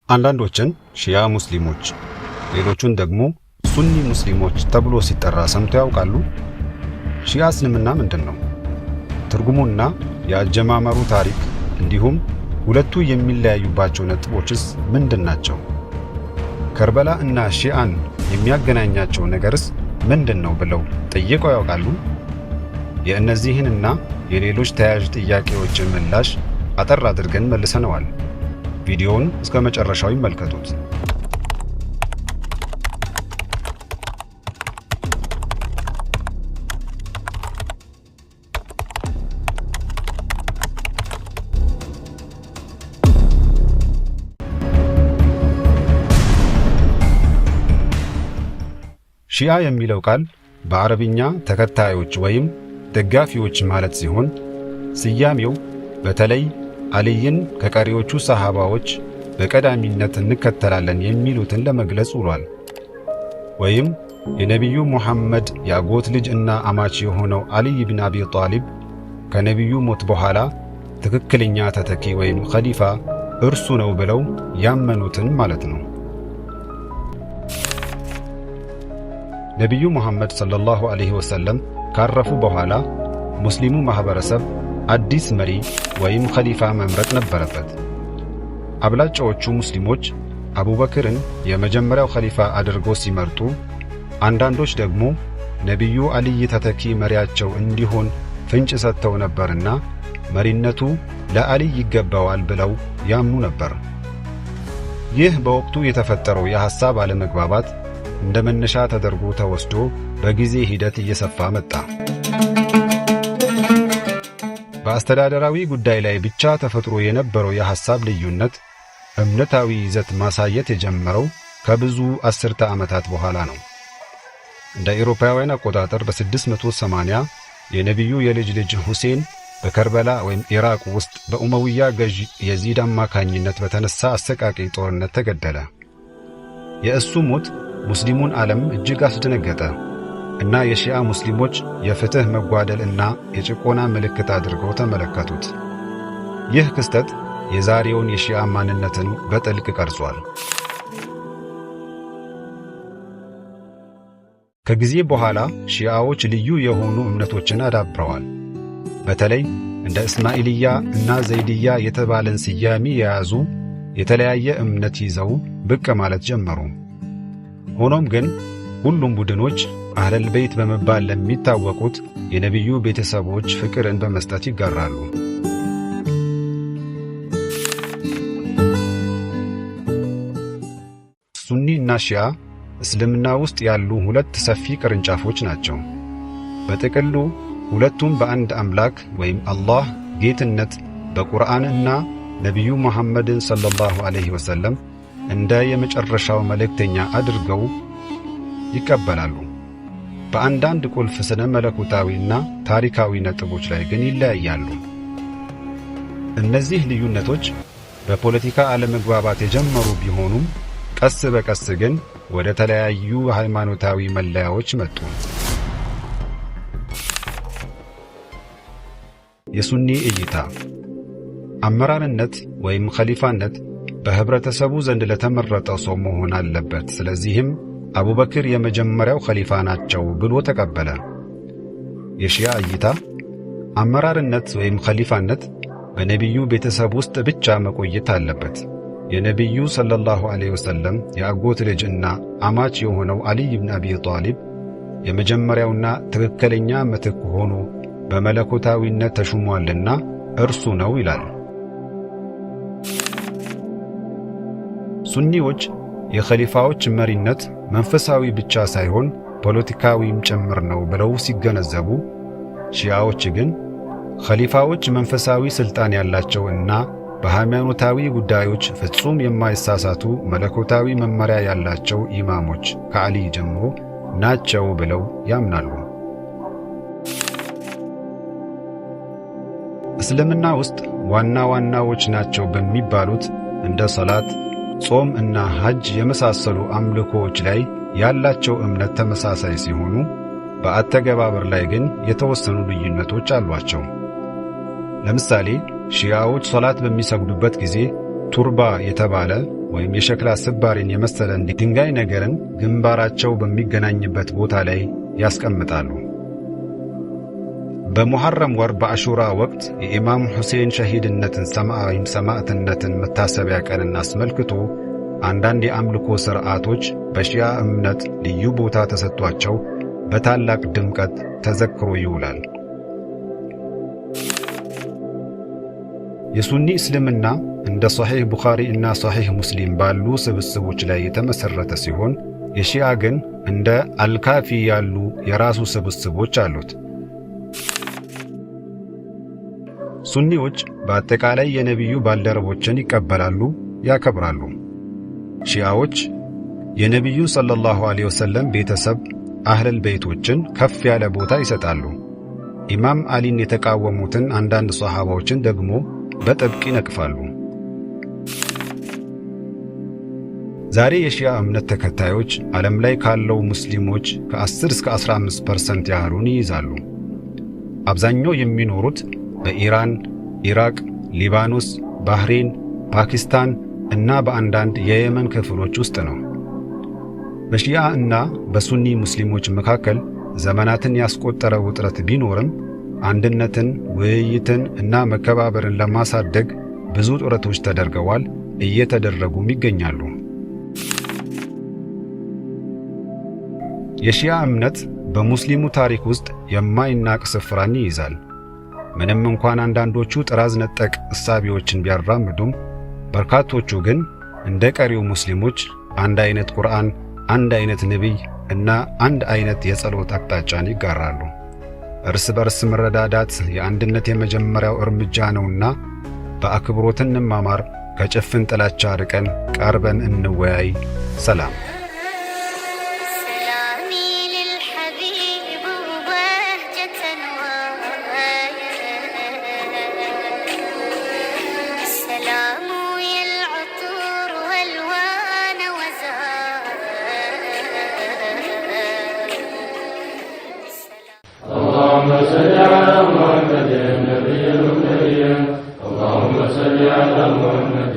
አንዳንዶችን ሺያ ሙስሊሞች፣ ሌሎቹን ደግሞ ሱኒ ሙስሊሞች ተብሎ ሲጠራ ሰምተው ያውቃሉ? ሺያ እስልምና ምንድን ነው? ትርጉሙና የአጀማመሩ ታሪክ እንዲሁም ሁለቱ የሚለያዩባቸው ነጥቦችስ ምንድን ናቸው? ከርበላ እና ሺአን የሚያገናኛቸው ነገርስ ምንድን ነው ብለው ጠይቀው ያውቃሉ? የእነዚህንና የሌሎች ተያያዥ ጥያቄዎችን ምላሽ አጠር አድርገን መልሰነዋል። ቪዲዮውን እስከ መጨረሻው ይመልከቱት። ሺዓ የሚለው ቃል በአረብኛ ተከታዮች ወይም ደጋፊዎች ማለት ሲሆን ስያሜው በተለይ አልይን ከቀሪዎቹ ሰሃባዎች በቀዳሚነት እንከተላለን የሚሉትን ለመግለጽ ውሏል። ወይም የነቢዩ ሙሐመድ የአጎት ልጅ እና አማች የሆነው አልይ ብን አቢ ጣሊብ ከነቢዩ ሞት በኋላ ትክክለኛ ተተኪ ወይም ኸሊፋ እርሱ ነው ብለው ያመኑትን ማለት ነው። ነቢዩ ሙሐመድ ሰለላሁ ዐለይሂ ወሰለም ካረፉ በኋላ ሙስሊሙ ማኅበረሰብ አዲስ መሪ ወይም ኸሊፋ መምረጥ ነበረበት። አብላጫዎቹ ሙስሊሞች አቡበክርን የመጀመሪያው ኸሊፋ አድርገው ሲመርጡ፣ አንዳንዶች ደግሞ ነቢዩ አልይ ተተኪ መሪያቸው እንዲሆን ፍንጭ ሰጥተው ነበርና መሪነቱ ለአልይ ይገባዋል ብለው ያምኑ ነበር። ይህ በወቅቱ የተፈጠረው የሐሳብ አለመግባባት እንደ መነሻ ተደርጎ ተወስዶ በጊዜ ሂደት እየሰፋ መጣ። በአስተዳደራዊ ጉዳይ ላይ ብቻ ተፈጥሮ የነበረው የሐሳብ ልዩነት እምነታዊ ይዘት ማሳየት የጀመረው ከብዙ አስርተ ዓመታት በኋላ ነው። እንደ አውሮፓውያን አቆጣጠር በ680 የነቢዩ የልጅ ልጅ ሁሴን በከርበላ ወይም ኢራቅ ውስጥ በኡመውያ ገዥ የዚድ አማካኝነት በተነሳ አሰቃቂ ጦርነት ተገደለ። የእሱ ሞት ሙስሊሙን ዓለም እጅግ አስደነገጠ እና የሺዓ ሙስሊሞች የፍትህ መጓደል እና የጭቆና ምልክት አድርገው ተመለከቱት። ይህ ክስተት የዛሬውን የሺዓ ማንነትን በጥልቅ ቀርጿል። ከጊዜ በኋላ ሺዓዎች ልዩ የሆኑ እምነቶችን አዳብረዋል። በተለይ እንደ እስማኤልያ እና ዘይድያ የተባለን ስያሜ የያዙ የተለያየ እምነት ይዘው ብቅ ማለት ጀመሩ። ሆኖም ግን ሁሉም ቡድኖች አህለል በይት በመባል ለሚታወቁት የነቢዩ ቤተሰቦች ፍቅርን በመስጠት ይጋራሉ። ሱኒ እና ሺዓ እስልምና ውስጥ ያሉ ሁለት ሰፊ ቅርንጫፎች ናቸው። በጥቅሉ ሁለቱም በአንድ አምላክ ወይም አላህ ጌትነት በቁርአንና ነቢዩ ሙሐመድን ሰለላሁ ዐለይሂ ወሰለም እንደ የመጨረሻው መልእክተኛ አድርገው ይቀበላሉ። በአንዳንድ ቁልፍ ስነ መለኮታዊና ታሪካዊ ነጥቦች ላይ ግን ይለያያሉ። እነዚህ ልዩነቶች በፖለቲካ አለመግባባት የጀመሩ ቢሆኑም ቀስ በቀስ ግን ወደ ተለያዩ ሃይማኖታዊ መለያዎች መጡ። የሱኒ እይታ አመራርነት ወይም ኸሊፋነት በህብረተሰቡ ዘንድ ለተመረጠው ሰው መሆን አለበት። ስለዚህም አቡበክር የመጀመሪያው ኸሊፋ ናቸው ብሎ ተቀበለ። የሺያ እይታ አመራርነት ወይም ኸሊፋነት በነቢዩ ቤተሰብ ውስጥ ብቻ መቆየት አለበት። የነቢዩ ሰለላሁ ዐለይሂ ወሰለም የአጎት ልጅ እና አማች የሆነው አልይ ብን አቢ ጣሊብ የመጀመሪያውና ትክክለኛ ምትክ ሆኖ በመለኮታዊነት ተሹሟልና እርሱ ነው ይላል። ሱኒዎች የኸሊፋዎች መሪነት መንፈሳዊ ብቻ ሳይሆን ፖለቲካዊም ጭምር ነው ብለው ሲገነዘቡ፣ ሺዓዎች ግን ኸሊፋዎች መንፈሳዊ ሥልጣን ያላቸው እና በሃይማኖታዊ ጉዳዮች ፍጹም የማይሳሳቱ መለኮታዊ መመሪያ ያላቸው ኢማሞች ከዓሊ ጀምሮ ናቸው ብለው ያምናሉ። እስልምና ውስጥ ዋና ዋናዎች ናቸው በሚባሉት እንደ ሰላት፣ ጾም እና ሐጅ የመሳሰሉ አምልኮዎች ላይ ያላቸው እምነት ተመሳሳይ ሲሆኑ በአተገባበር ላይ ግን የተወሰኑ ልዩነቶች አሏቸው። ለምሳሌ ሺዓዎች ሶላት በሚሰግዱበት ጊዜ ቱርባ የተባለ ወይም የሸክላ ስባሪን የመሰለ ድንጋይ ነገርን ግንባራቸው በሚገናኝበት ቦታ ላይ ያስቀምጣሉ። በሙሐረም ወር በአሹራ ወቅት የኢማም ሁሴን ሸሂድነትን ወይም ሰማዕትነትን መታሰቢያ ቀንን አስመልክቶ አንዳንድ የአምልኮ ሥርዓቶች በሺዓ እምነት ልዩ ቦታ ተሰጥቷቸው በታላቅ ድምቀት ተዘክሮ ይውላል። የሱኒ እስልምና እንደ ሶሒህ ቡኻሪ እና ሶሒህ ሙስሊም ባሉ ስብስቦች ላይ የተመሠረተ ሲሆን፣ የሺዓ ግን እንደ አልካፊ ያሉ የራሱ ስብስቦች አሉት። ሱኒዎች በአጠቃላይ የነቢዩ ባልደረቦችን ይቀበላሉ፣ ያከብራሉ። ሺዓዎች የነቢዩን ሰለላሁ ዐለይሂ ወሰለም ቤተሰብ አህለል ቤቶችን ከፍ ያለ ቦታ ይሰጣሉ። ኢማም አሊን የተቃወሙትን አንዳንድ ሶሐባዎችን ደግሞ በጥብቅ ይነቅፋሉ። ዛሬ የሺዓ እምነት ተከታዮች ዓለም ላይ ካለው ሙስሊሞች ከ10 እስከ 15% ያህሉን ይይዛሉ። አብዛኛው የሚኖሩት በኢራን፣ ኢራቅ፣ ሊባኖስ፣ ባህሬን፣ ፓኪስታን እና በአንዳንድ የየመን ክፍሎች ውስጥ ነው። በሺዓ እና በሱኒ ሙስሊሞች መካከል ዘመናትን ያስቆጠረ ውጥረት ቢኖርም አንድነትን፣ ውይይትን እና መከባበርን ለማሳደግ ብዙ ጥረቶች ተደርገዋል፣ እየተደረጉም ይገኛሉ። የሺዓ እምነት በሙስሊሙ ታሪክ ውስጥ የማይናቅ ስፍራን ይይዛል። ምንም እንኳን አንዳንዶቹ ጥራዝ ነጠቅ እሳቤዎችን ቢያራምዱም፣ በርካቶቹ ግን እንደ ቀሪው ሙስሊሞች አንድ አይነት ቁርአን፣ አንድ አይነት ነቢይ እና አንድ አይነት የጸሎት አቅጣጫን ይጋራሉ። እርስ በርስ መረዳዳት የአንድነት የመጀመሪያው እርምጃ ነውና በአክብሮት እንማማር፣ ከጭፍን ጥላቻ ርቀን ቀርበን እንወያይ። ሰላም። سلامي للحبيب وبهجة أنوار، السلام يا العطور والوان وزار. اللهم صل على محمد النبي الأمي، اللهم صل على محمد.